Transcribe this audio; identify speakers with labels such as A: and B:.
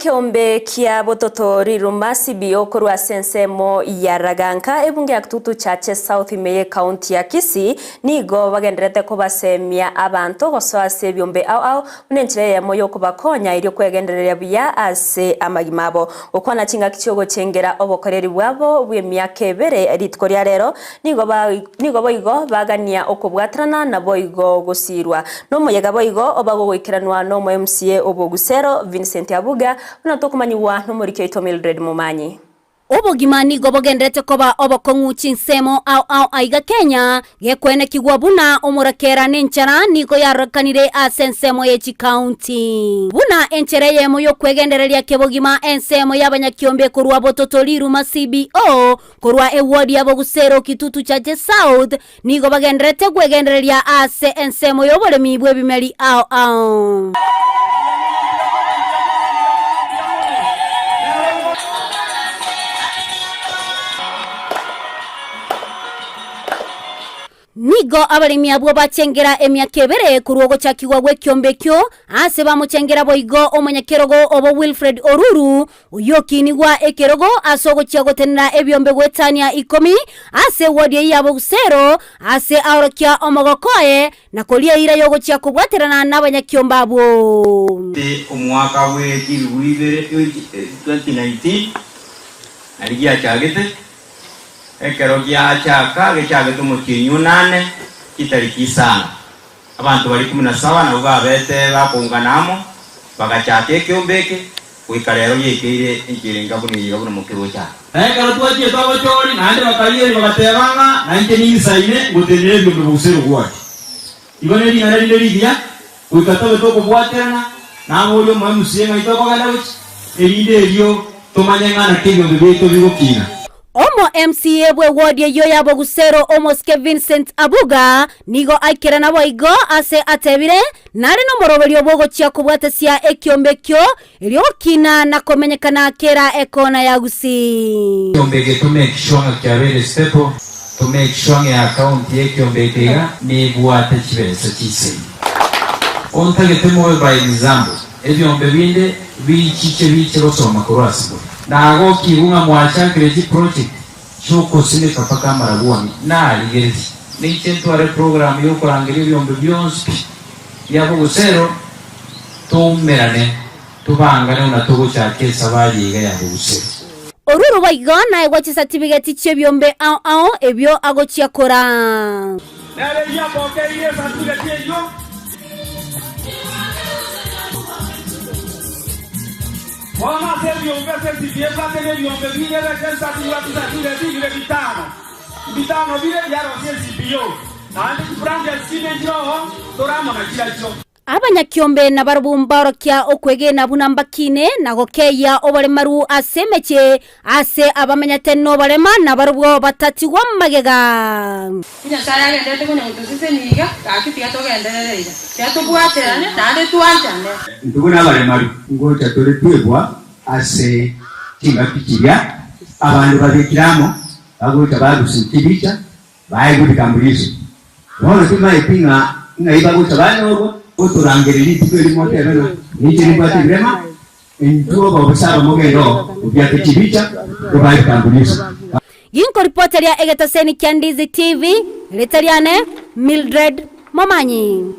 A: Abanyakeombe kia bototo riruma CBO korwa ase ensemo ya Raganka, ebunge ya Kitutu Chache South ime y'ecounty ya Kisii nigo bagendererete kobasemia abanto gosoa ase ebiombe ao ao buna enchera eyemo y'okobakonya erio kwegendereria buya ase amagima abo. Gokwana chingaki chiogochengera obokoreri bwabo bw'emiaka ebere rituko ria rero nigo nigo boigo bagania okobwaterana naboigo gosiirwa nomoyega boigo oba gogoikeranwa nomo MCA obogusero Vincent Abuga buna tokomanyigwa nomoriki oito Mildred Momanyi.
B: Obogima nigo bogenderete koba obokong'u chinsemo ao ao aiga Kenya, gekwenekigwa buna omorakera nenchara nigo yarorekanire ase ensemo ye chikaunti. Buna enchera eyemo y'okwegendereria kebogima ensemo y'abanyakiombe korwa Bototo Riruma CBO, korwa ewodi ya Bogusero Kitutu Chache South nigo bagendererete kwegendereria ase ensemo y'oboremi bw'ebimeri ao ao. Nigo abaremi abwo bachengera emiaka ebere korwa ogochakigwa gw'ekiombe ekio, aase bamochengera boigo omonyakerogo obo Wilfred Oruru, oyio okinigwa ekerogo ase ogochia gotenena ebiombe goetania ikomi ase ewodi eyio ya Bogusero, aase aorokia omogoko oye na koria eira y'ogochia kobwaterana nabanyakiombe abwo.
C: Omwaka bwe chilifu ibere 2019 nario giachagete. Ekero giachaka, gechagete omotienyi onane, chitariki isano. Abanto baria ikomi na saba nabwo babete bakoungana amo, bagachaka ekeombe eke, goika rero giaikeire enchera enga buna eye iga buna mokeroche aa.
D: Na ekero twachiete obochori, naende bakarigereria bagateba ng'a nainche ninsaine ngotenenere ebiombe bogusero gwake. Igo nering'ana rinde rigiya, goika tobe tokobwaterana naboria omoemusie ng'ai tokogenda gochia, erinde erio tomanye ng'a naki ebiombe biaito bigokina.
B: Omo MCA bw'ewodi eyio ya Bogusero omosike Vincent Abuga nigo aikerana boigo ase atebire nare nomoroberio bw'ogochia kobwatesia ekiombe ekio erio gokina na komenyekana kera ekona ya Gusii.
E: Ekiombe eke to make sure ng'a kiabeire stable, to make sure ng'a eaccount ya ekiombe eke iga nebwate chibesa chisaine. Ontagete mobe by example, ebiombe binde bichiche biche gosoma korwa ase more. Nagokigwe ng'a mwachakire chiproject chiokosimeka mpaka amarabwoni narigereria. Ninche ntware program yokorangeria ebiombe bionsi pi bia bogusero toumerane tobangane buna togochaka esabari eye iga ya bogusero.
B: Orwo boigo naegwa chisatibigeti chi'ebiombe ao ao ebio agochia koraa.
D: Nere eyio apokeire esatibigeti eyio. Bono ase ebiombe ase esibio ebwate nebiombe bire beke nsatibwati chisatibigeti bire bitano. Mbitano bire biarosia esibio, naende chibranches chinde nchiroo tore amo na chirachio.
B: Abanyakiombe nabarabwo mbaorokia okwegena buna mbakine na gokeyia oboremaru ase emechie, ase abamenyete noborema nabarabwo batatigwa magega.
F: Nyasae agenderete konya gotosesenia iga, gaki tiga togenderere iga, tiga tobwaterane naende twanchane.
G: Intwe buna abaremaru ngocha tore twebwa ase chingaki chiria abande babekire amo, bagocha barusia chibicha, Baegwe ebitambuliso. Bono timaeti ng'a ng'ai bagocha banyorwa. Otorangerie rituko erimo otebe ng'a ninche nimbwate ebirema, intwe obobisa abamogende oo obiake chibicha tobae ebitambuliso.
B: Ginkoripoteria egetaseni kia Ndizi TV, erieta riane Mildred Momanyi.